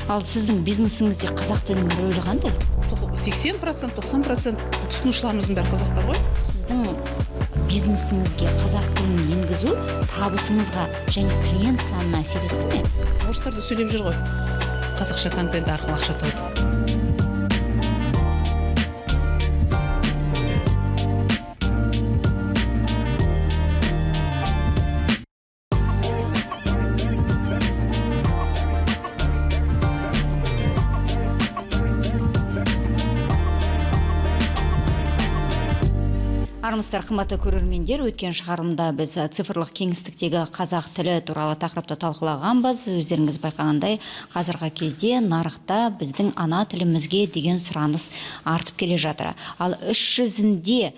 Ал сіздің бизнесіңізде қазақ тілінің рөлі қандай? 80%, 90% тұтынушыларымыздың бәрі қазақтар ғой. Сіздің бизнесіңізге қазақ тілін енгізу табысыңызға және клиент санына әсер етті ме? Орыстар да сөйлеп жүр ғой қазақша контент арқылы ақша тауып. Армысыздар, қымбатты көрермендер! Өткен шығарылымда біз цифрлық кеңістіктегі қазақ тілі туралы тақырыпты талқылағанбыз. Өздеріңіз байқағандай, қазіргі кезде нарықта біздің ана тілімізге деген сұраныс артып келе жатыр. Ал іс жүзінде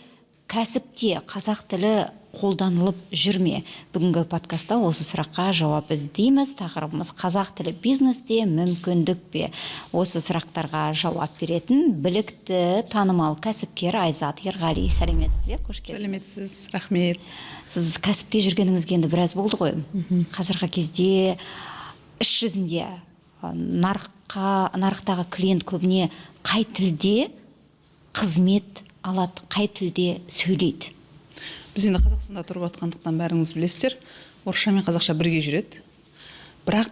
кәсіпте қазақ тілі қолданылып жүр ме? Бүгінгі подкастта осы сұраққа жауап іздейміз. Тақырыбымыз: қазақ тілі бизнесте мүмкіндік пе? Осы сұрақтарға жауап беретін білікті, танымал кәсіпкер Айзат Ерғали. Сәлеметсіз бе, қош келдіңіз! Сәлеметсіз, рахмет. Сіз кәсіпте жүргеніңізге енді біраз болды ғой. Қазіргі кезде іс жүзінде нарықтағы клиент көбіне қай тілде қызмет алады, қай тілде сөйлейді? Біз енді Қазақстанда тұрып жатқандықтан, бәріңіз білесіздер, орысша мен қазақша бірге жүреді. Бірақ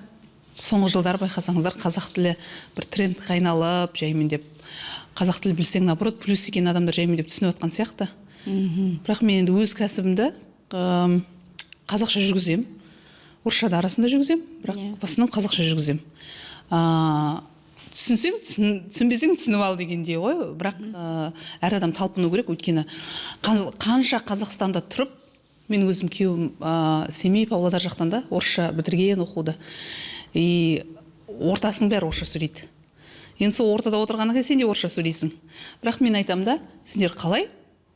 соңғы жылдары байқасаңыздар, қазақ тілі бір трендке айналып, жаймендеп қазақ тілі білсең, наоборот, плюс екенін адамдар жаймендеп түсініп жатқан сияқты. Бірақ мен енді өз кәсібімді қазақша жүргіземін, орысша да арасында жүргіземін, бірақ в основном қазақша жүргіземін. Түсінсең түсін, түсінбесең түсініп ал дегендей ғой. Бірақ әр адам талпыну керек, өйткені қанша Қазақстанда тұрып, мен өзім күйеуім Семей, Павлодар жақтан да, орысша бітірген оқуды, и ортасының бәрі орысша сөйлейді. Енді сол ортада отырғаннан кейін сен де орысша сөйлейсің. Бірақ мен айтамын да: сендер қалай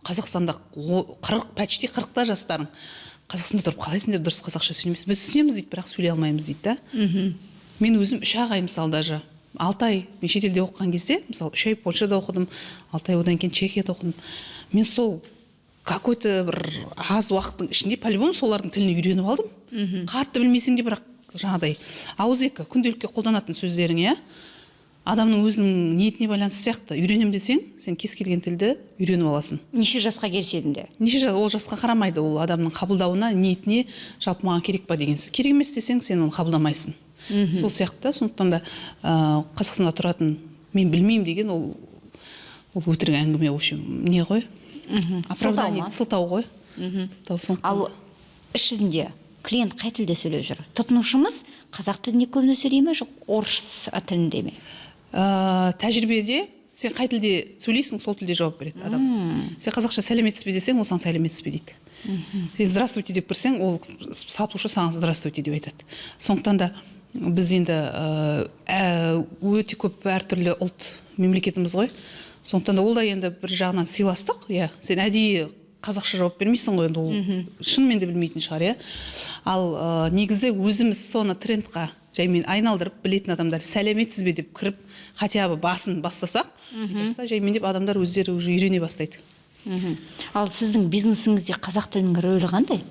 Қазақстанда 40, почти 40-та жастарың, Қазақстанда тұрып, қалай сендер дұрыс қазақша сөйлемейсіз? Біз түсінеміз дейді, бірақ сөйлей алмаймыз дейді да. Мен өзім 3-ақ ай, мысалы, даже 6 ай мен шетелде оқыған кезде, мысалы, 3 ай Польшада оқыдым, 6 ай одан кейін Чехияда оқыдым. Мен сол какой-то бір аз уақыттың ішінде по любому солардың тілін үйреніп алдым. Қатты білмесең де, бірақ жаңағыдай ауызекі күнделікке қолданатын сөздерің, иә. Адамның өзінің ниетіне байланысты сияқты: үйренемін десең, сен кез келген тілді үйреніп аласың. Неше жасқа келсе де? Неше жас, ол жасқа қарамайды, ол адамның қабылдауына, ниетіне. Жалпы маған керек па деген сөз. Керек емес десең, сен оны қабылдамайсың. Сол сияқты да. Сондықтан да Қазақстанда тұратын мен білмеймін деген ол өтірік әңгіме, в общем, не ғой, оправдание. Сылтау ма? Сылтау ғой, сылтау. Сондықтан Ал іс жүзінде клиент қай тілде сөйлеп жүр? Тұтынушымыз қазақ тілінде көбіне сөйлей ме, жоқ орыс тілінде ме? Тәжірибеде сен қай тілде сөйлейсің, сол тілде жауап береді адам. Сен қазақша «Сәлеметсіз бе» десең, ол саған «Сәлеметсіз бе» дейді. Сен «Здравствуйте» деп кірсең, ол сатушы саған «Здравствуйте» деп айтады. Сондықтан да біз енді өте көп әртүрлі ұлт мемлекетіміз ғой. Сондықтан да ол да енді бір жағынан сыйластық, иә. Сен әдейі қазақша жауап бермейсің ғой енді, ол шынымен де білмейтін шығар, иә. Ал негізі өзіміз соны трендқа жаймен айналдырып, білетін адамдар «Сәлеметсіз бе» деп кіріп, хотя бы басын бастасақ, мне кажется, жаймендеп адамдар өздері уже үйрене бастайды. Ал сіздің бизнесіңізде қазақ тілінің рөлі қандай?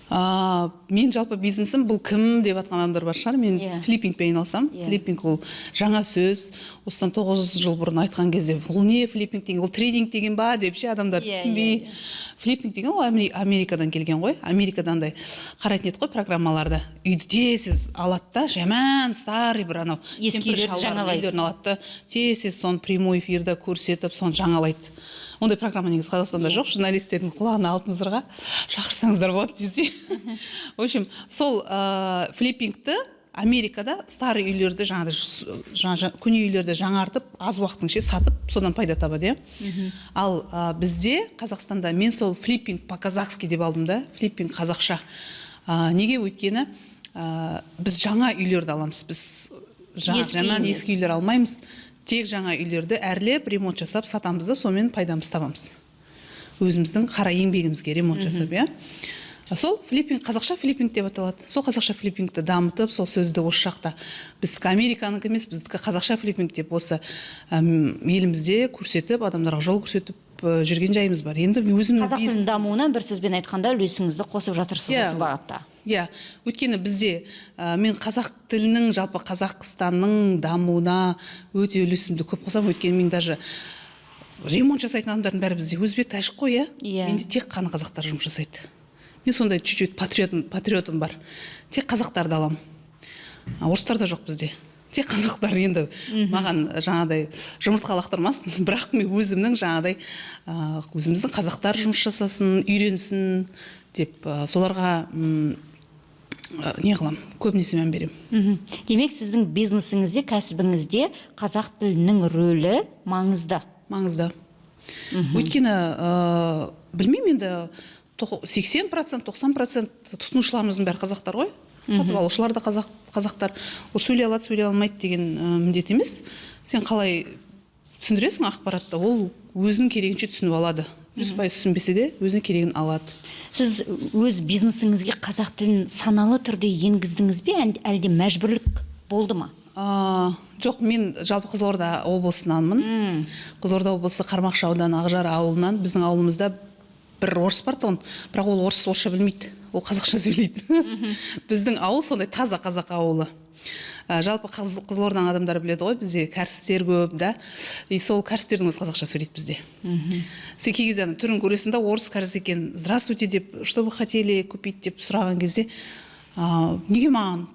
Мен жалпы бизнесім бұл кім деп жатқан адамдар бар шығар. Мен флиппингпен айналысамын. Флиппинг ол жаңа сөз. Осыдан 9 жыл бұрын айтқан кезде: «Бұл не, флиппинг деген, ол трейдинг деген ба?» деп ше адамдар түсінбей. Флиппинг деген ол Америкадан келген ғой. Америкада андай қарайтын едік қой программаларда, үйді тез тез алады да, жаман старый бір анау Ескі кемпір үйлерді шалдардың жаңалайды. үйлерін алады да, тез тез соны прямой эфирде көрсетіп, соны жаңалайды. Ондай программа негізі Қазақстанда жоқ. Журналистердің құлағына алтын сырға, шақырсаңыздар болады десе. В общем, сол флиппингті Америкада старый үйлерді, жаңағыдай көне үйлерді жаңартып, аз уақыттың ішінде сатып, содан пайда табады, иә. Ал бізде Қазақстанда мен сол «флиппинг по казахски» деп алдым да, флиппинг қазақша. Неге? Өйткені біз жаңа үйлерді аламыз, біз жаңа Ескі жаман емес. ескі үйлер алмаймыз, тек жаңа үйлерді әрлеп, ремонт жасап сатамыз да, сонымен пайдамызды табамыз өзіміздің қара еңбегімізге ремонт жасап, иә. Сол флиппинг, қазақша флиппинг деп аталады. Сол қазақша флиппингті дамытып, сол сөзді осы жақта, біздікі американікі емес, біздікі қазақша флиппинг деп осы елімізде көрсетіп, адамдарға жол көрсетіп. жүрген жайымыз бар. Енді мен өзімнің Қазақ тілінің дамуына, бір сөзбен айтқанда, үлесіңізді қосып жатырсыз осы бағытта. Иә, өйткені бізде мен қазақ тілінің, жалпы Қазақстанның дамуына өте үлесімді көп қосамын. Өйткені мен даже ремонт жасайтын адамдардың бәрі бізде өзбек, тәжік қой, иә. Иә. Менде тек қана қазақтар жұмыс жасайды. Мен сондай чуть чуть патриотым бар, тек қазақтарды аламын. Орыстар да жоқ бізде, тек қазақтар. Енді маған жаңағыдай жұмыртқа лақтырмасын, бірақ мен өзімнің жаңағыдай өзіміздің қазақтар жұмыс жасасын, үйренсін деп соларға не қыламын, көбінесе мән беремін. Демек, сіздің бизнесіңізде, кәсібіңізде қазақ тілінің рөлі маңызды. Маңызды, өйткені білмеймін енді, 80%, 90% тұтынушыларымыздың бәрі қазақтар ғой, сатып алушылар да қазақ, қазақтар. Ол сөйлей алады, сөйлей алмайды деген міндет емес. Сен қалай түсіндіресің ақпаратты, ол өзінің керегінше түсініп алады. 100% түсінбесе де, өзіне керегін алады. Сіз өз бизнесіңізге қазақ тілін саналы түрде енгіздіңіз бе, әлде мәжбүрлік болды ма? Жоқ, мен жалпы Қызылорда облысынанмын. Қызылорда облысы, Қармақшы ауданы, Ақжар ауылынан. Біздің ауылымызда бір орыс бар тұғын, бірақ ол орыс орысша білмейді, ол қазақша сөйлейді. Біздің ауыл сондай таза қазақ ауылы. Жалпы Қызылорданың адамдары біледі ғой, бізде кәрістер көп да, и сол кәрістердің өзі қазақша сөйлейді бізде. Сен кей кезде ана түрін көресің да, орыс, кәріс екен. «Здравствуйте», – деп, «Что вы хотели купить?» деп сұраған кезде, «Неге маған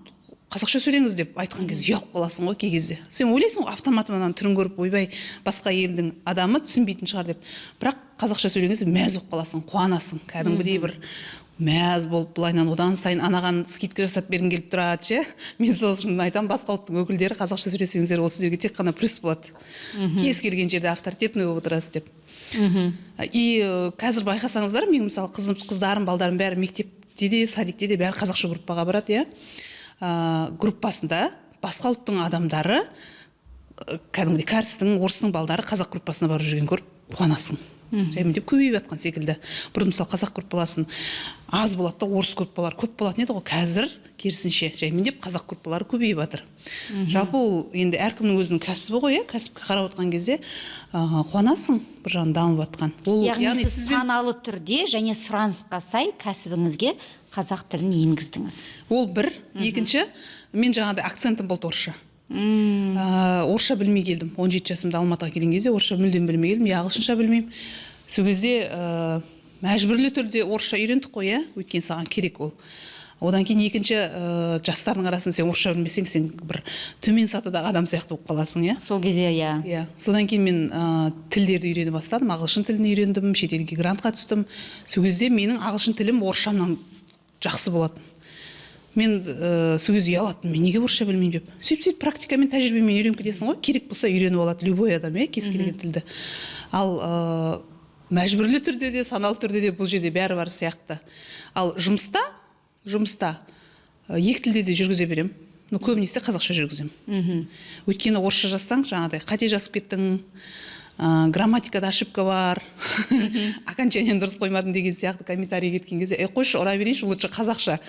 қазақша сөйлеңіз?» деп айтқан кезде ұялып қаласың ғой. Кей кезде сен ойлайсың ғой автоматом ананың түрін көріп, ойбай, басқа елдің адамы, түсінбейтін шығар деп. Бірақ қазақша сөйлеген кезде мәз болып қаласың, қуанасың, кәдімгідей бір мәз болып, былайынан одан сайын анаған скидка жасап бергің келіп тұрады ше. Мен сол үшін айтамын: басқа ұлттың өкілдері, қазақша сөйлесеңіздер, ол сіздерге тек қана плюс болады, кез келген жерде авторитетный болып отырасыз деп. И қазір байқасаңыздар, мен мысалы қызым, қыздарым, балдарым бәрі мектепте де, садикте де бәрі қазақша группаға барады, иә. Группасында басқа ұлттың адамдары, кәдімгідей кәрістің, орыстың балдары қазақ группасына барып жүрген көріп қуанасың. Жаймендеп көбейіп жатқан секілді. Бұрын мысалы қазақ группаласын аз болады да, орыс группалар көп болатын еді ғой. Қазір керісінше, жаймендеп қазақ группалары көбейіп жатыр. Жалпы ол енді әркімнің өзінің кәсібі ғой, иә. Кәсіпке қарап отқан кезде қуанасың, бір жағынан дамып жатқан ол. Яғни сіз сізбен- саналы түрде және сұранысқа сай кәсібіңізге қазақ тілін енгіздіңіз. Ол бір. Екінші, мен жаңағыдай акцентім болды орысша. Орысша білмей келдім. 17 жасымда Алматыға келген кезде орысша мүлдем білмей келдім, я ағылшынша білмеймін. Сол кезде мәжбүрлі түрде орысша үйрендік қой, иә, өйткені саған керек ол. Одан кейін екінші, жастардың арасында сен орысша білмесең, сен бір төмен сатыдағы адам сияқты болып қаласың, иә. Сол кезде, иә. Иә, содан кейін мен тілдерді үйрене бастадым. Ағылшын тілін үйрендім, шетелге грантқа түстім. Сол кезде менің ағылшын тілім орысшамнан жақсы болатын. Мен сол кезде ұялатынмын, мен неге орысша білмеймін деп. Сөйтіп, сөйтіп практикамен, тәжірибемен үйреніп кетесің ғой. Керек болса, үйреніп алады любой адам, иә, кез келген тілді. Ал мәжбүрлі түрде де, саналы түрде де, бұл жерде бәрі бар сияқты. Ал жұмыста екі тілде де жүргізе беремін, но көбінесе қазақша жүргіземін. Өйткені орысша жазсаң, жаңағыдай қате жазып кеттің, грамматикада ошибка бар, окончаниені дұрыс қоймадың деген сияқты комментарий кеткен кезде, ей, қойшы, ұра берейінші лучше қазақша.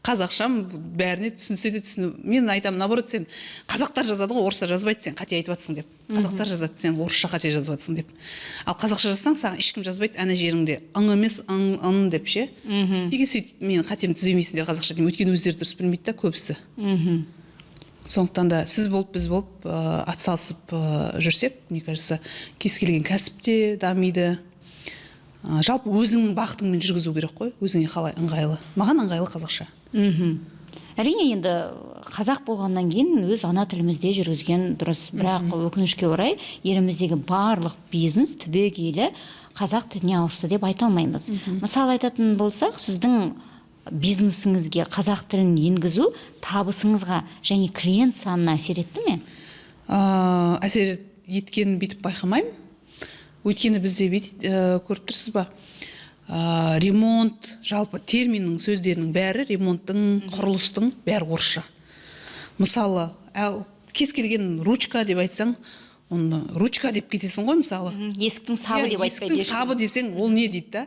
Қазақшам бәріне түсінсе де, түсіну. Мен айтамын, наоборот, сен, қазақтар жазады ғой, орысша жазбайды, сен қате айтып жатрсың деп. Қазақтар жазады, сен орысша қате жазып жатрсың деп. Ал қазақша жазсаң, саған ешкім жазбайды ана жеріңде ың емес, ың, ын деп ше. Неге сөйтіп менің қатемді түземейсіңдер қазақша деймін. Өйткені өздері дұрыс білмейді да көбісі. Сондықтан да сіз болып, біз болып атсалысып жүрсек, мне кажется, кез келген кәсіп те дамиды. Жалпы өзіңнің бағытыңмен жүргізу керек қой, өзіңе қалай ыңғайлы. Маған ыңғайлы қазақша. Әрине, енді қазақ болғаннан кейін өз ана тілімізде жүргізген дұрыс. Бірақ өкінішке орай, еліміздегі барлық бизнес түбегейлі қазақ тіліне ауысты деп айта алмаймыз. Мысалы айтатын болсақ, сіздің бизнесіңізге қазақ тілін енгізу табысыңызға және клиент санына әсер етті ме? Әсер еткенін бүйтіп байқамаймын. Өйткені бізде бүйтіп, көріп тұрсыз ба, ремонт, жалпы терминнің, сөздерінің бәрі, ремонттың, құрылыстың бәрі орысша. Мысалы, кез келген ручка деп айтсаң, оны ручка деп кетесің ғой, мысалы. Есіктің сабы Иә, деп айтпайды есіктің ешкім. Сабы десең, ол не дейді да.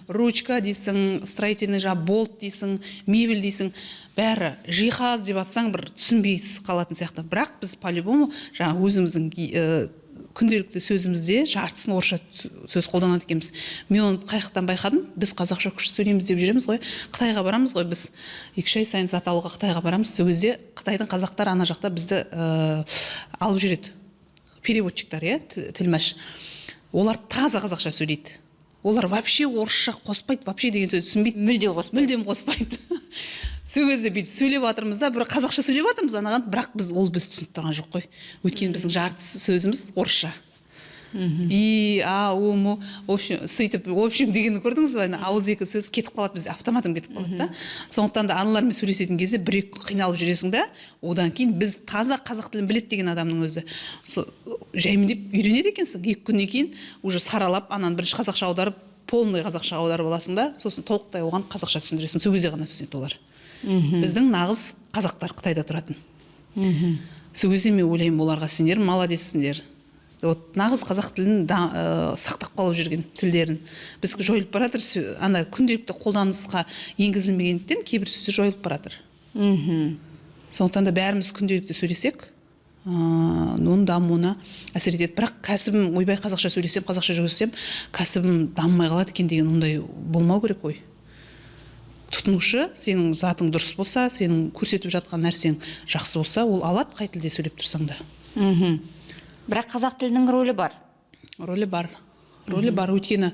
Ручка дейсің, строительный жаңағы болт дейсің, мебель дейсің, бәрі жиһаз деп атсаң, бір түсінбей қалатын сияқты. Бірақ біз по любому жаңағы өзіміздің Күнделікті сөзімізде жартысын орысша сөз қолданады екенбіз. Мен оны қай жақтан байқадым? Біз қазақша күшті сөйлейміз деп жүреміз ғой. Қытайға барамыз ғой біз, 2-3 ай сайын зат алуға Қытайға барамыз. Сол кезде қытайдың қазақтары ана жақта бізді алып жүреді, переводчиктар, иә, тілмәш. Олар таза қазақша сөйлейді, олар вообще орысша қоспайды, вообще деген сөз түсінбейді. Мүлде қоспайды. Мүлдем қоспайды. Сол кезде бүйтіп сөйлеп жатырмыз да, бір қазақша сөйлеп жатырмыз анаған, бірақ біз ол біз түсініп тұрған жоқ қой, өйткені біздің жартысы сөзіміз орысша. И а у му, в общем, сөйтіп, в общем дегенді көрдіңіз ба? Ана ауыз екі сөз кетіп қалады бізде, автоматом кетіп қалады да. Сондықтан да аналармен сөйлесетін кезде 1-2 күн қиналып жүресің да, одан кейін біз таза қазақ тілін біледі деген адамның өзі сол жаймендеп үйренеді екенсің. 2 күннен кейін уже саралап, ананы бірінші қазақша аударып, полный қазақша аударып аласың да, сосын толықтай оған қазақша түсіндіресің. Сол кезде ғана түсінеді олар, біздің нағыз қазақтар қытайда тұратын. Сол кезде мен ойлаймын оларға: сендер молодецсіңдер, вот нағыз қазақ тілін да, сақтап қалып жүрген тілдерін. Біз жойылып бара жатыр, ана күнделікті қолданысқа енгізілмегендіктен кейбір сөздер жойылып бара жатыр. Сондықтан да бәріміз күнделікті сөйлесек, оның дамуына әсер етеді. Бірақ кәсібім, ойбай, қазақша сөйлесем, қазақша жүргізсем, кәсібім дамымай қалады екен деген ондай болмау керек қой. Тұтынушы сенің затың дұрыс болса, сенің көрсетіп жатқан нәрсең жақсы болса, ол алады, қай тілде сөйлеп тұрсаң да. Бірақ қазақ тілінің рөлі бар. Рөлі бар, рөлі бар, өйткені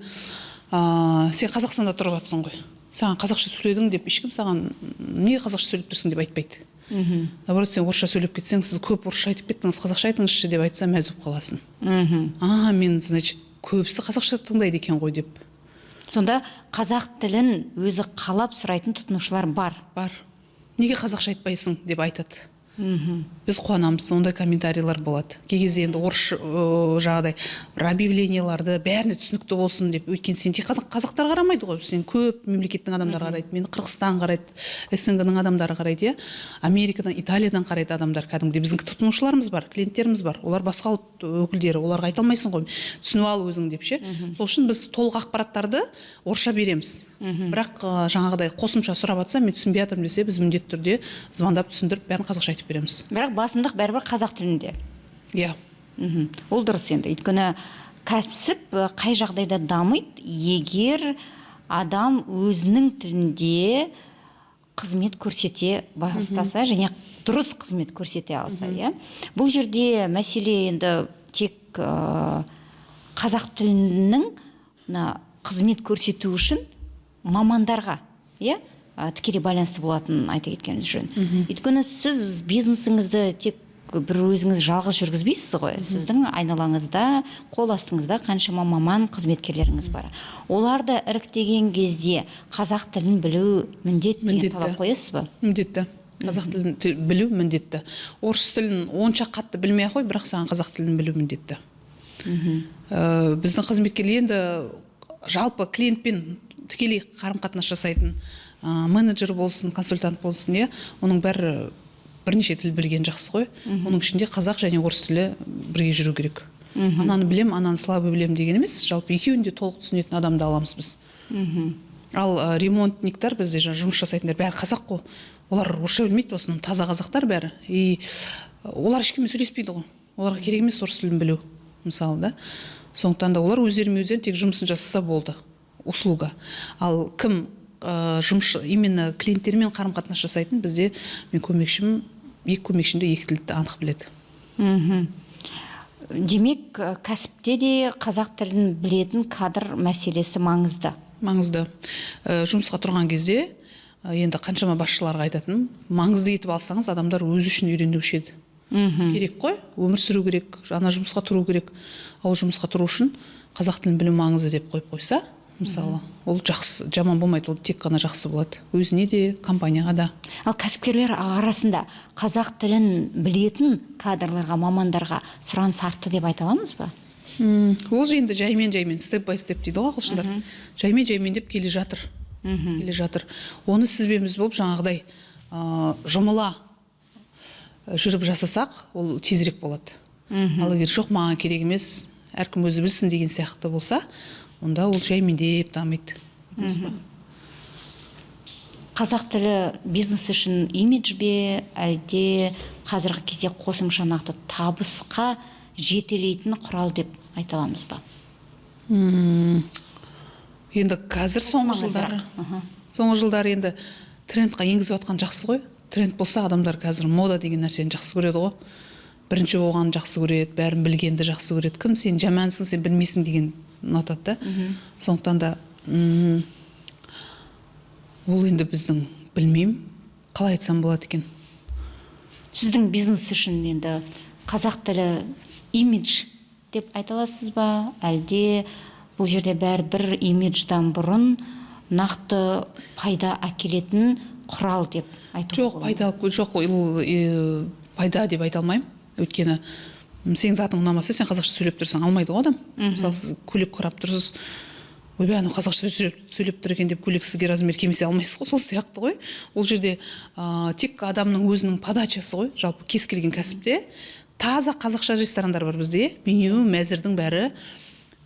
сен Қазақстанда тұрып жатрсың ғой. Саған қазақша сөйледің деп ешкім саған неге қазақша сөйлеп тұрсың деп айтпайды. Наоборот, сен орысша сөйлеп кетсең, сіз көп орысша айтып кеттіңіз, қазақша айтыңызшы деп айтса, мәз болып қаласың. А мен, значит, көбісі қазақша тыңдайды екен ғой деп. Сонда қазақ тілін өзі қалап сұрайтын тұтынушылар бар? Бар. Неге қазақша айтпайсың деп айтады. Біз қуанамыз, ондай комментарийлер болады кей кезде. Енді орысша жаңағыдай бір объявленияларды бәріне түсінікті болсын деп, өйткені сен тек қазақтар қарамайды ғой, сен көп мемлекеттің адамдары қарайды. Мені Қырғызстан қарайды, СНГ ның адамдары қарайды, иә, Америкадан, Италиядан қарайды адамдар. Кәдімгідей біздің тұтынушыларымыз бар, клиенттеріміз бар, олар басқа ұлт өкілдері. Оларға айта алмайсың ғой, түсініп ал өзің деп ше. Сол үшін біз толық ақпараттарды орысша береміз, бірақ жаңағыдай қосымша сұрап жатса, мен түсінбей жатырмын десе, біз міндетті түрде звондап, түсіндіріп, бәрін қазақша айтып береміз. Бірақ басымдық бәрібір қазақ тілінде? Иә. Ол дұрыс енді, өйткені кәсіп қай жағдайда дамиды? Егер адам өзінің тілінде қызмет көрсете бастаса және дұрыс қызмет көрсете алса, иә. Бұл жерде мәселе енді тек қазақ тілінің мына қызмет көрсету үшін мамандарға, иә, тікелей байланысты болатынын айта кеткеніңіз жөн. Өйткені сіз бизнесіңізді тек бір өзіңіз жалғыз жүргізбейсіз ғой, сіздің айналаңызда, қол астыңызда қаншама маман қызметкерлеріңіз бар. Оларды іріктеген кезде қазақ тілін білу міндет деген Міндетті. талап қоясыз ба? Міндетті, қазақ тілін білу міндетті. Орыс тілін онша қатты білмей ақ қой, бірақ саған қазақ тілін білу міндетті. Біздің қызметкерлер енді жалпы клиентпен тікелей қарым қатынас жасайтын менеджер болсын, консультант болсын, иә, оның бәрі бірнеше тіл білген жақсы ғой. Оның ішінде қазақ және орыс тілі бірге жүру керек. Ананы білем, ананы слабый білем деген емес, жалпы екеуін де толық түсінетін адамды аламыз біз. Ал ремонтниктар, бізде жаңа жұмыс жасайтындар бәрі қазақ қой, олар орысша білмейді, в основном таза қазақтар бәрі. И олар ешкіммен сөйлеспейді ғой, оларға керек емес орыс тілін білу мысалы да. Сондықтан да олар өздерімен өздері тек жұмысын жасаса болды, услуга. Ал кім жұмыс именно клиенттермен қарым қатынас жасайтын, бізде мен көмекшім, екі көмекшім де екі тілді анық біледі. Демек, кәсіпте де қазақ тілін білетін кадр мәселесі маңызды. Маңызды. Жұмысқа тұрған кезде енді қаншама басшыларға айтатыным: маңызды етіп алсаңыз, адамдар өзі үшін үйренуші еді. Керек қой, өмір сүру керек, ана жұмысқа тұру керек. Ал жұмысқа тұру үшін қазақ тілін білу маңызды деп қойып қойса мысалы, ол жақсы, жаман болмайды, ол тек қана жақсы болады өзіне де, компанияға да. Ал кәсіпкерлер арасында қазақ тілін білетін кадрларға, мамандарға сұраныс артты деп айта аламыз ба? Ол же енді жаймен жаймен, step by step дейді ғой ағылшындар, жаймен жаймен деп келе жатыр, келе жатыр. Оны сіз бен біз болып жаңағыдай жұмыла жүріп жасасақ, ол тезірек болады. Ал егер жоқ, маған керек емес, әркім өзі білсін деген сияқты болса, онда ол жаймендеп дамиды. Көрдіңіз ба? Қазақ тілі бизнес үшін имидж бе, әлде қазіргі кезде қосымша нақты табысқа жетелейтін құрал деп айта аламыз ба? Енді қазір соңғы жылдары соңғы жылдары енді трендқа енгізіп жатқан жақсы ғой. Тренд болса, адамдар қазір мода деген нәрсені жақсы көреді ғой, бірінші болғанды жақсы көреді, бәрін білгенді жақсы көреді. Кім сен жамансың, сен білмейсің деген ұнатады да. Сондықтан да ол енді біздің, білмеймін, қалай айтсам болады екен. Сіздің бизнес үшін енді қазақ тілі имидж деп айта аласыз ба, әлде бұл жерде бәрібір имидждан бұрын нақты пайда әкелетін құрал деп айтуға Жоқ, болады ма? Пайда жоқ, ол пайда деп айта алмаймын. Өйткені сенің затың ұнамаса, сен қазақша сөйлеп тұрсаң, алмайды ғой адам. Мысалы, сіз көйлек қарап тұрсыз, ойбай, анау қазақша сөйлеп тұр екен деп, көйлек сізге размер келмесе, алмайсыз ғой. Сол сияқты ғой, ол жерде тек адамның өзінің подачасы ғой. Жалпы кез келген кәсіпте таза қазақша ресторандар бар бізде, иә, меню, мәзірдің бәрі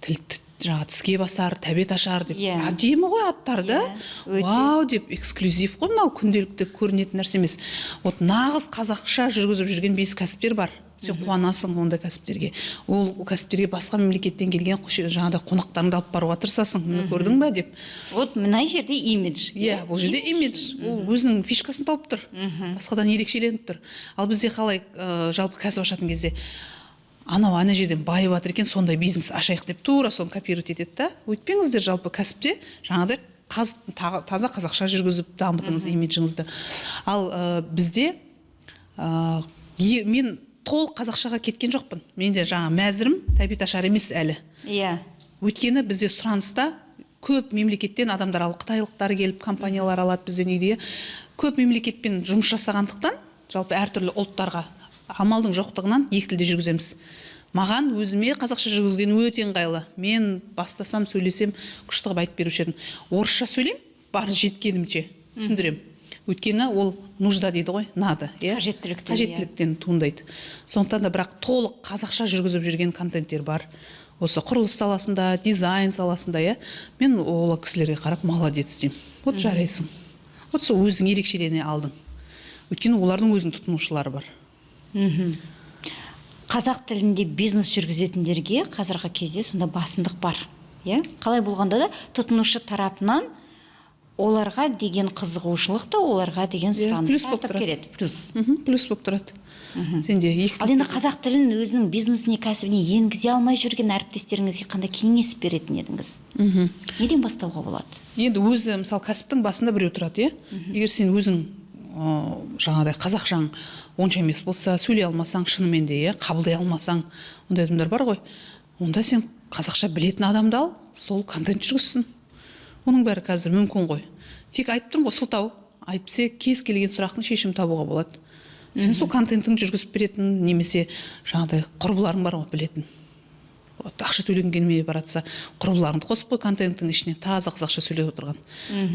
тіл жаңағы тіске басар, тәбет ашар деп. Әдемі ғой аттары да. Иә, өте. Вау деп, эксклюзив қой мынау, күнделікті көрінетін нәрсе емес. Вот нағыз қазақша жүргізіп жүрген бизнес кәсіптер бар, сен қуанасың ондай кәсіптерге. Ол кәсіптерге басқа мемлекеттен келген жаңағыдай қонақтарыңды алып баруға тырысасың, міне, көрдің ба деп. Вот мына жерде имидж. Иә, бұл жерде имидж, ол өзінің фишкасын тауып тұр, басқадан ерекшеленіп тұр. Ал бізде қалай, жалпы кәсіп ашатын кезде анау ана жерден байып жатыр екен, сондай бизнес ашайық деп, тура соны копировать етеді да. Өйтпеңіздер, жалпы кәсіпте жаңағыдай таза қазақша жүргізіп дамытыңыз имиджіңізді. Ал бізде мен толық қазақшаға кеткен жоқпын, менде жаңа мәзірім тәбет ашар емес әлі. Өйткені бізде сұраныста көп мемлекеттен адамдар ал, қытайлықтар келіп, компаниялар алады бізден үйде. Көп мемлекетпен жұмыс жасағандықтан, жалпы әртүрлі ұлттарға амалдың жоқтығынан екі тілде жүргіземіз. Маған өзіме қазақша жүргізген өте ыңғайлы. Мен бастасам, сөйлесем, күшті қылып айтып беруші едім. Орысша сөйлеймін, бар жеткенімше түсіндіремін, өйткені ол нужда дейді ғой, надо, иә. Қажеттіліктен, иә. Қажеттіліктен туындайды. Сондықтан да, бірақ толық қазақша жүргізіп жүрген контенттер бар осы құрылыс саласында, дизайн саласында, иә. Мен ол кісілерге қарап, молодец деймін, вот жарайсың, вот сол өзің ерекшелене алдың, өйткені олардың өзінің тұтынушылары бар. Қазақ тілінде бизнес жүргізетіндерге қазіргі кезде сонда басымдық бар, иә? Қалай болғанда да, тұтынушы тарапынан оларға деген қызығушылық та, оларға деген Иә, сұраныс плюс та болып артып тұрады. келеді, плюс. Плюс болып тұрады сенде екі. Ал енді қазақ тілін өзінің бизнесіне, кәсібіне енгізе алмай жүрген әріптестеріңізге қандай кеңес беретін едіңіз? Неден бастауға болады? Енді өзі, мысалы, кәсіптің басында біреу тұрады, иә. Егер сен өзің жаңағыдай қазақшаң онша емес болса, сөйлей алмасаң, шынымен де, иә, қабылдай алмасаң, ондай адамдар бар ғой, онда сен қазақша білетін адамды ал, сол контент жүргізсін. Оның бәрі қазір мүмкін ғой. Тек айтып тұрмын ғой, сылтау әйтпесе кез келген сұрақтың шешімін табуға болады. Сен сол контентіңді жүргізіп беретін немесе жаңағыдай құрбыларың бар ғой білетін. Вот, ақша төлегің келмей баратса, құрбыларыңды қосып қой контенттің ішіне, таза қазақша сөйлеп отырған.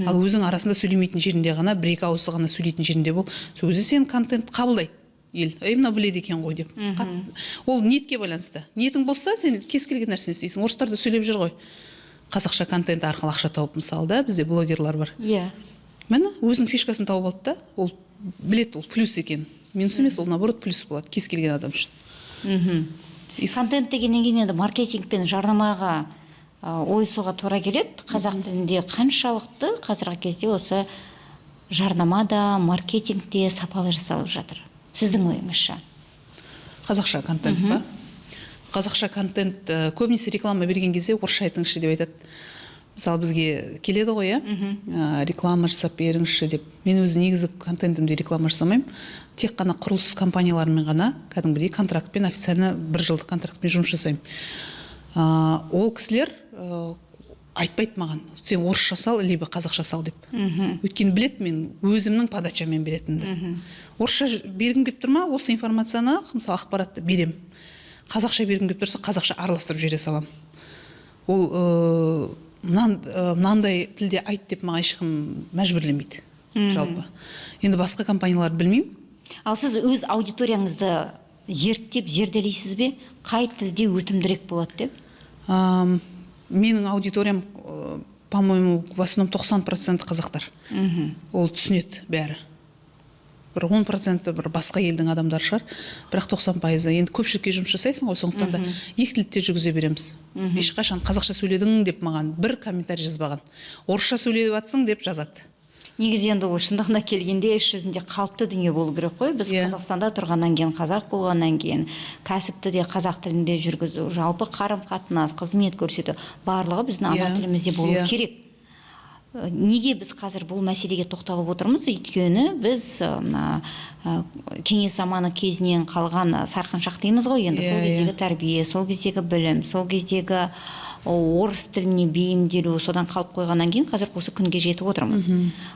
Ал өзің арасында сөйлемейтін жерінде ғана, бір екі ауыз ғана сөйлейтін жерінде бол. Сол өзі сен контент қабылдайды ел, ей, мынау біледі екен ғой деп. Ол ниетке байланысты. Ниетің болса, сен кез келген нәрсені істейсің. Орыстар да сөйлеп жүр ғой қазақша контент арқылы ақша тауып, мысалы, да, бізде блогерлар бар. Міне, өзінің фишкасын тауып алды да, ол біледі, ол плюс екен, минус емес, ол наоборот плюс болады кез келген адам үшін. Контент дегеннен кейін енді маркетинг пен жарнамаға ойысуға тура келеді. Қазақ тілінде қаншалықты қазіргі кезде осы жарнама да, маркетинг те сапалы жасалып жатыр, сіздің ойыңызша? Қазақша контент па? Қазақша контент, көбінесе реклама берген кезде орысша айтыңызшы деп айтады. Мысалы, бізге келеді ғой, иә, реклама жасап беріңізші деп. Мен өзі негізі контентімде реклама жасамаймын, тек қана құрылыс компанияларымен ғана кәдімгідей контрактпен, официально бір жылдық контрактпен жұмыс жасаймын. Ол кісілер айтпайды маған, сен орысша сал либо қазақша сал деп, өйткені біледі мен өзімнің подачамен беретінімді. Орысша бергім келіп тұр ма осы информацияны, мысалы, ақпаратты беремін. Қазақша бергім келіп тұрса, қазақша араластырып жібере саламын. Ол мынандай тілде айт деп маған ешкім мәжбүрлемейді жалпы. Енді басқа компанияларды білмеймін. Ал сіз өз аудиторияңызды зерттеп, зерделейсіз бе, қай тілде өтімдірек болады деп? Менің аудиториям, по моему, в основном 90% қазақтар. Ол түсінеді бәрі. Бір 10%-і бір басқа елдің адамдары шығар, бірақ 90%-ы енді көпшілікке жұмыс жасайсың ғой. Сондықтан да екі тілді де жүргізе береміз. Ешқашан «қазақша сөйледің» деп маған бір комментарий жазбаған, «орысша сөйлеп жатсың» деп жазады. Негізі енді ол шындығына келгенде іс жүзінде қалыпты дүние болу керек қой. Біз Қазақстанда тұрғаннан кейін, қазақ болғаннан кейін, кәсіпті де қазақ тілінде жүргізу, жалпы қарым қатынас, қызмет көрсету, барлығы біздің ана тілімізде болу керек. Неге біз қазір бұл мәселеге тоқталып отырмыз? Өйткені біз мына кеңес заманы кезінен қалған сарқыншақ дейміз ғой енді, сол кездегі тәрбие, сол кездегі білім, сол кездегі орыс тіліне бейімделу, содан қалып қойғаннан кейін қазір осы күнге жетіп отырмыз.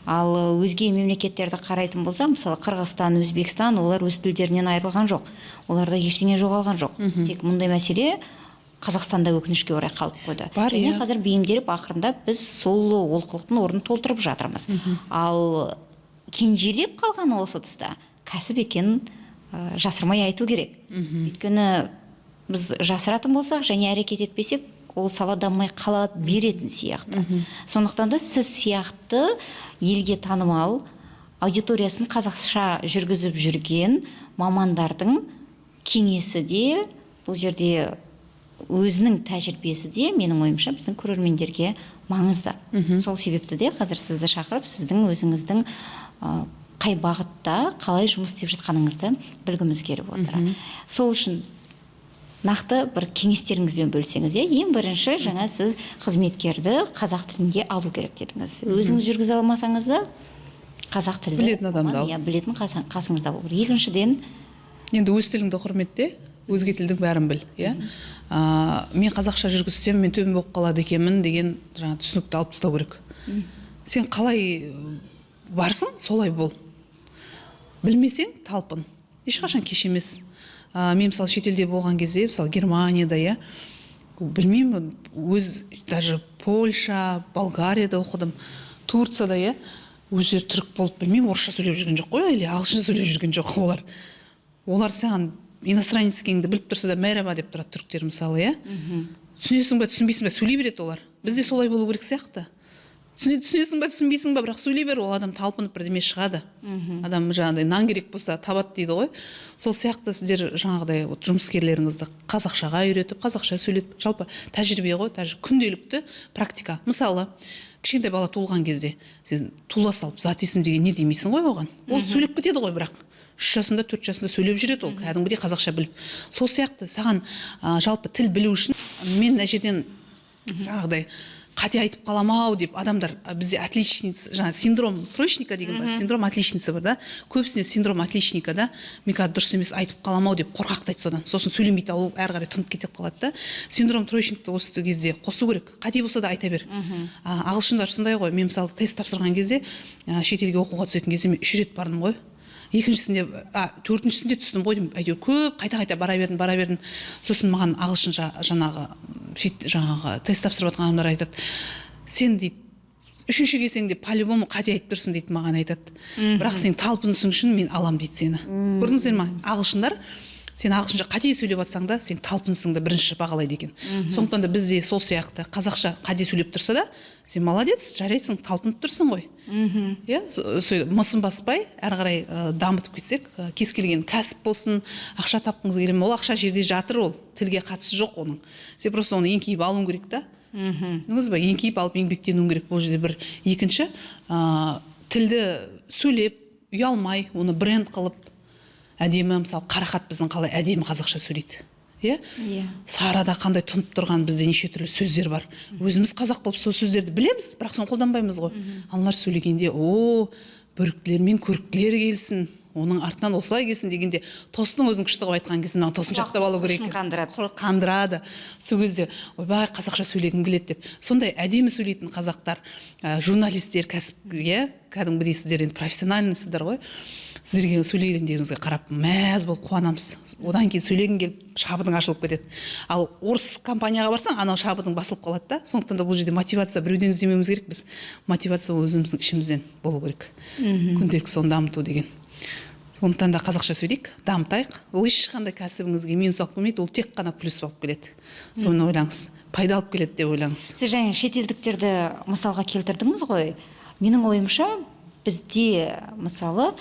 Ал өзге мемлекеттерді қарайтын болсақ, мысалы, Қырғызстан, Өзбекстан, олар өз тілдерінен айырылған жоқ, оларда ештеңе жоғалған жоқ. Тек мұндай мәселе Қазақстанда, өкінішке орай, қалып қойды. Бар, Және қазір бейімделіп, ақырындап біз сол олқылықтың орнын толтырып жатырмыз. Ал кенжелеп қалған осы тұста кәсіп екенін жасырмай айту керек. Өйткені біз жасыратын болсақ және әрекет етпесек, ол сала дамымай қала беретін сияқты. Сондықтан да сіз сияқты елге танымал, аудиториясын қазақша жүргізіп жүрген мамандардың кеңесі де, бұл жерде өзінің тәжірибесі де, менің ойымша, біздің көрермендерге маңызды. Сол себепті де қазір сізді шақырып, сіздің өзіңіздің қай бағытта қалай жұмыс істеп жатқаныңызды білгіміз келіп отыр. Сол үшін нақты бір кеңестеріңізбен бөлсеңіз, иә. Ең бірінші, жаңа сіз қызметкерді қазақ тілінде алу керек дедіңіз. Өзіңіз жүргізе алмасаңыз да, қазақ тілді Білетін адамды маман, ал. Иә, білетін қасыңызда болу керек. Екіншіден? Енді өз тіліңді құрметте, өзге тілдің бәрін біл, иә. Мен қазақша жүргізсем, мен төмен болып қалады екенмін деген жаңа түсінікті алып тастау керек. Сен қалай барсың, солай бол. Білмесең, талпын, ешқашан кеш емес. Мен, мысалы, шетелде болған кезде, мысалы, Германияда, иә, білмеймін, өз даже Польша, Болгарияда оқыдым, Турцияда, иә, өздері түрік болып, білмеймін, орысша сөйлеп жүрген жоқ қой или ағылшынша сөйлеп жүрген жоқ олар. Олар саған иностранец екеніңді біліп тұрса да, «Merhaba» деп тұрады түріктер, мысалы, иә. Түсінесің ба, түсінбейсің ба, сөйлей береді олар. Бізде солай болу керек сияқты. Түсінесің ба, түсінбейсің ба, бірақ сөйлей бер. Ол адам талпынып бірдеме шығады. Адам жаңағыдай нан керек болса, табады дейді ғой. Сол сияқты сіздер жаңағыдай вот жұмыскерлеріңізді қазақшаға үйретіп, қазақша сөйлетіп, жалпы тәжірибе ғой, күнделікті практика. Мысалы, кішкентай бала туылған кезде сен туыла салып «зат есім деген не» демейсің ғой оған. Ол сөйлеп кетеді ғой, бірақ 3 жасында, 4 жасында сөйлеп жүреді ол кәдімгідей қазақша біліп. Сол сияқты саған жалпы тіл білу үшін мен мына жерден жаңағыдай қате айтып қалам ау деп адамдар, бізде отличница, жаңа синдром троечника деген бар, синдром отличницы бар да. Көбісіне синдром отличника да, мен қазір дұрыс емес айтып қалам ау деп қорқақтайды содан, сосын сөйлемейді, ол әрі қарай тұнып кетіп қалады да. Синдром троечникті осы кезде қосу керек, қате болса да айта бер. Ағылшындар сондай ғой. Мен, мысалы, тест тапсырған кезде, шетелге оқуға түсетін кезде мен үш рет бардым ғой. Екіншісінде, төртіншісінде түстім ғой деймін, әйтеуір көп қайта қайта бара бердім, бара бердім. Сосын маған ағылшынша жаңағы жаңағы тест тапсырып жатқан адамдар айтады: «Сен, – дейді, – үшінші келсең де, по любому қате айтып тұрсың», – дейді маған айтады. «Бірақ сен талпынысың үшін мен алам», – дейді сені. Көрдіңіздер ма, ағылшындар сен ағылшынша қате сөйлеп жатсаң да, сен талпынысыңды бірінші бағалайды екен. Сондықтан да бізде сол сияқты қазақша қате сөйлеп тұрса да, сен молодец, жарайсың, талпынып тұрсың ғой, иә. Мысын баспай әрі қарай дамытып кетсек, кез келген кәсіп болсын, ақша тапқыңыз келе ме, ол ақша жерде жатыр, ол тілге қатысы жоқ оның. Сен просто оны еңкейіп алуың керек та, түсіндіңіз ба? Еңкейіп алып, еңбектенуің керек бұл жерде. Бір екінші, тілді сөйлеп ұялмай, оны бренд қылып әдемі. Мысалы, Қарақат біздің қалай әдемі қазақша сөйлейді, иә. Иә. Сарада қандай тұнып тұрған, бізде неше түрлі сөздер бар. Өзіміз қазақ болып сол сөздерді білеміз, бірақ соны қолданбаймыз ғой. Аналар сөйлегенде: «О, бөріктілер мен көріктілер келсін, оның артынан осылай келсін», – дегенде, тостың өзін күшті қылып айтқан кезде, мына тосын жаттап алу керек Құлақ екен. қандырады. Қандырады. Сол кезде: «Ойбай, қазақша сөйлегім келеді», – деп. Сондай әдемі сөйлейтін қазақтар, журналистер, кәсіп, иә, кәдімгідей сіздер енді профессиональныйсыздар ғой. Сіздерге сөйлегендеріңізге қарап мәз болып қуанамыз. Одан кейін сөйлегің келіп, шабытың ашылып кетеді. Ал орыс компанияға барсаң, анау шабытың басылып қалады да. Сондықтан да бұл жерде мотивация біреуден іздемеуіміз керек біз. Мотивация ол өзіміздің ішімізден болу керек, күнделікті соны дамыту деген. Сондықтан да қазақша сөйлейік, дамытайық. Ол ешқандай кәсібіңізге минус алып келмейді, ол тек қана плюс алып келеді. Соны ойлаңыз, пайда алып келеді деп ойлаңыз. Сіз жаңа шетелдіктерді мысалға келтірдіңіз ғой. Менің ойымша, бізде, мысалы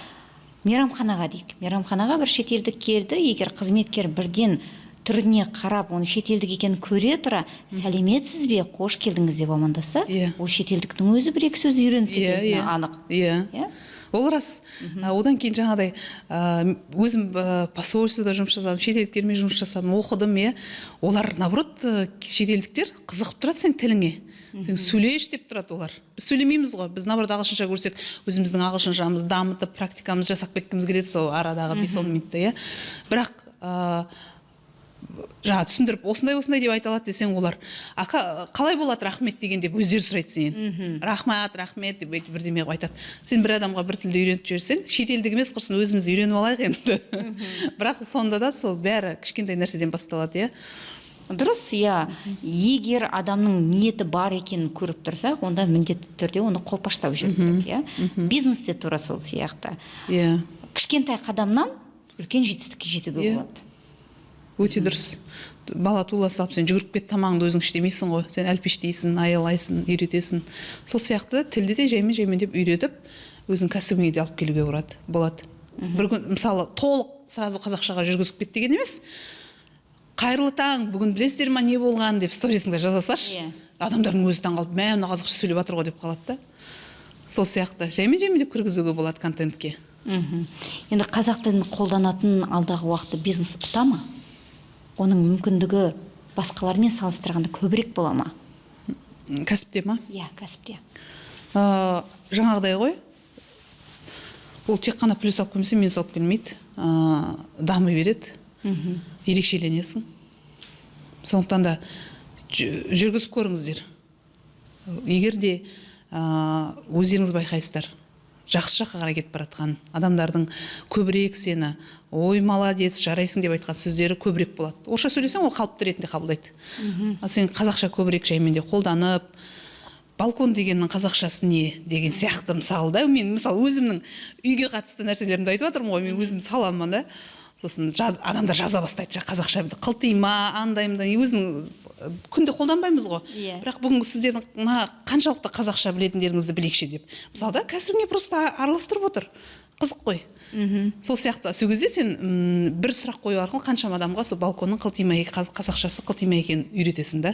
Мейрамханаға дейік, мейрамханаға бір шетелдік келді. Егер қызметкер бірден түріне қарап, оның шетелдік екенін көре тұра, «Сәлеметсіз бе, қош келдіңіз» деп амандасса, ол шетелдіктің өзі бір екі сөзді үйреніп кететіні анық. Иә? Ол рас. Одан кейін жаңағыдай өзім посольствода жұмыс жасадым, шетелдіктермен жұмыс жасадым, оқыдым, иә. Олар, наоборот, шетелдіктер қызығып тұрады сенің тіліңе, сен сөйлеші деп тұрады. Олар, біз сөйлемейміз ғой. Біз, наоборот, ағылшынша көрсек, өзіміздің ағылшыншамызды дамытып, практикамызды жасап кеткіміз келеді сол арадағы 5-10 минутта, иә. Бірақ жаңа түсіндіріп, осындай осындай деп айта алады десең, олар «Ака, қалай болады рахмет деген?» деп өздері сұрайды сенен. «Рахмат, рахмет» деп өйтіп бірдеме қылып айтады. Сен бір адамға бір тілді үйреніп жіберсең, шетелдік емес, құрсын, өзіміз үйреніп алайық енді. Бірақ сонда да сол бәрі кішкентай нәрседен басталады, иә. Дұрыс, иә. Егер адамның ниеті бар екенін көріп тұрсақ, онда міндетті түрде оны қолпаштап жүру керек, иә. Бизнесте тура сол сияқты. Кішкентай қадамнан үлкен жетістікке жетуге болады. Өте дұрыс. Бала туыла салып сен жүгіріп кет, тамағыңды өзің іш демейсің ғой. Сен әлпештейсің, аялайсың, үйретесің. Сол сияқты тілді де жаймен жаймен үйретіп, өзің кәсібіңе де алып келуге болады. Бір күн, мысалы, толық сразу қазақшаға жүргізіп кет деген емес. «Қайырлы таң, бүгін білесіздер ма не болған?» деп сторисіңде жаза салшы. Адамдардың өзі таңқалып, «Мә, мына қазақша сөйлеп жатыр ғой» деп қалады да. Сол сияқты жаймен жаймен кіргізуге болады контентке. Енді қазақ тілін қолданатын алдағы уақытта бизнес ұта ма? Оның мүмкіндігі басқалармен салыстырғанда көбірек бола ма? Кәсіпте ма? Иә, кәсіпте. Жаңағыдай ғой, ол тек қана плюс алып келмесе, минус алып келмейді. Дами береді, ерекшеленесің. Сондықтан да жүргізіп көріңіздер. Егер де өздеріңіз байқайсыздар жақсы жаққа қарай кетіп бара жатқан адамдардың көбірек сені «Ой, молодец, жарайсың» деп айтқан сөздері көбірек болады. Орысша сөйлесең, ол қалыпты ретінде қабылдайды. Ал сен қазақша көбірек жаймен де қолданып, «Балкон дегеннің қазақшасы не?» деген сияқты, мысалы да. Мен, мысалы, өзімнің үйге қатысты нәрселерімді айтып жатырмын ғой, мен өзім саламын да. Сосын адамдар жаза бастайды: «Қазақша қылтима, андай мындай». Өзің күнде қолданбаймыз ғой. Бірақ бүгінгі сіздердің мына қаншалықты қазақша білетіндеріңізді білейікші деп, мысалы да, кәсібіңе просто араластырып отыр. Қызық қой. Сол сияқты сол кезде сен бір сұрақ қою арқылы қаншама адамға сол балконның қылтима, қазақшасы қылтима екенін үйретесің да.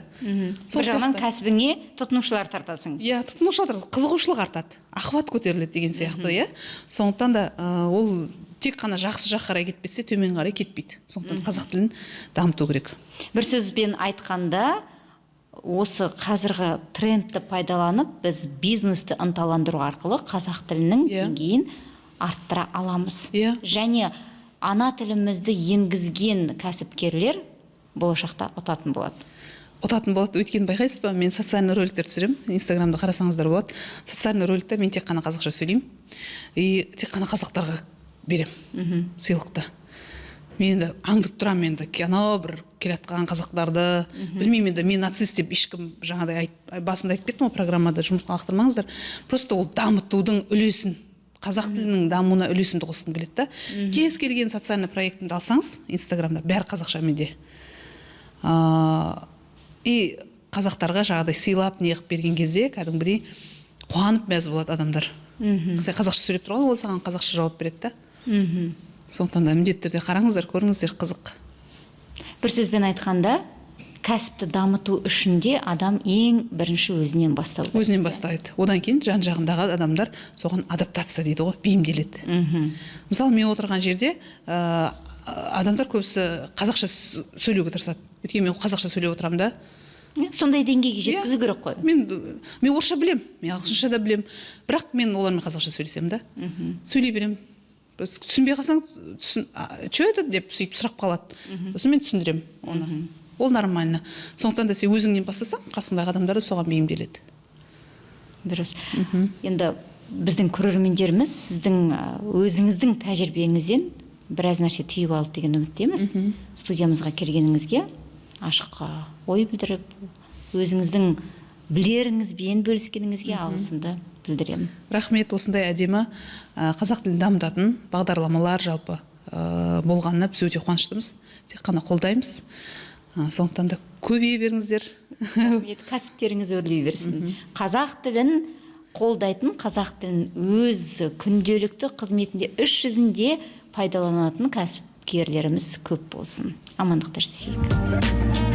Сол Бір жағынан сияқты. кәсібіңе тұтынушылар тартасың. Иә, тұтынушылар, қызығушылық артады, охват көтеріледі деген сияқты, иә. Сондықтан да ол тек қана жақсы жаққа қарай кетпесе, төмен қарай кетпейді. Сондықтан қазақ тілін дамыту керек. Бір сөзбен айтқанда, осы қазіргі трендті пайдаланып, біз бизнесті ынталандыру арқылы қазақ тілінің деңгейін арттыра аламыз. Және ана тілімізді енгізген кәсіпкерлер болашақта ұтатын болады. Ұтатын болады. Өйткені байқайсыз ба, мен социальный роликтер түсіремін, Инстаграмда қарасаңыздар болады. Социальный роликте мен тек қана қазақша сөйлеймін и тек қана қазақтарға беремін сыйлықты. Мен енді аңдып тұрамын енді анау бір келатқан қазақтарды. Білмеймін енді, мен нацист деп ешкім, жаңағыдай басында айтып кеттім ғой, программада жұмысқа лақтырмаңыздар. Просто ол дамытудың үлесін, қазақ тілінің дамуына үлесімді қосқым келеді да. Кез келген социальный проектімді алсаңыз Инстаграмда, бәрі қазақша менде. И қазақтарға жаңағыдай сыйлап, не қылып берген кезде кәдімгідей қуанып, мәз болады адамдар. Сен қазақша сөйлеп тұрған, ол саған қазақша жауап береді да. Сондықтан да міндетті түрде қараңыздар, көріңіздер, қызық. Бір сөзбен айтқанда, кәсіпті дамыту үшін де адам ең бірінші өзінен бастау керек. Өзінен бастайды, одан кейін жан жағындағы адамдар соған адаптация дейді ғой, бейімделеді. Мысалы, мен отырған жерде адамдар көбісі қазақша сөйлеуге тырысады, өйткені мен қазақша сөйлеп отырамын да. Сондай деңгейге жеткізу керек қой. Мен орысша білем, мен ағылшынша да білем, бірақ мен олармен қазақша сөйлесемін да, сөйлей беремін. Біз түсінбей қалсаң, түсін, «Че это?» деп сөйтіп сұрап қалады. Сосын мен түсіндіремін оны, ол нормально. Сондықтан да сен өзіңнен бастасаң, қасыңдағы адамдар да соған бейімделеді. Дұрыс. Енді біздің көрермендеріміз сіздің өзіңіздің тәжірибеңізден біраз нәрсе түйіп алды деген үміттеміз. Студиямызға келгеніңізге, ашық ой білдіріп, өзіңіздің білеріңізбен бөліскеніңізге алғысымды білдіремін. Рахмет. Осындай әдемі қазақ тілін дамытатын бағдарламалар жалпы болғанына біз өте қуаныштымыз, тек қана қолдаймыз. Сондықтан да көбейе беріңіздер. Рахмет, кәсіптеріңіз өрлей берсін. Қазақ тілін Қолдайтын, қазақ тілін өз күнделікті қызметінде іс жүзінде пайдаланатын кәсіпкерлеріміз көп болсын. Амандықта жүздесейік.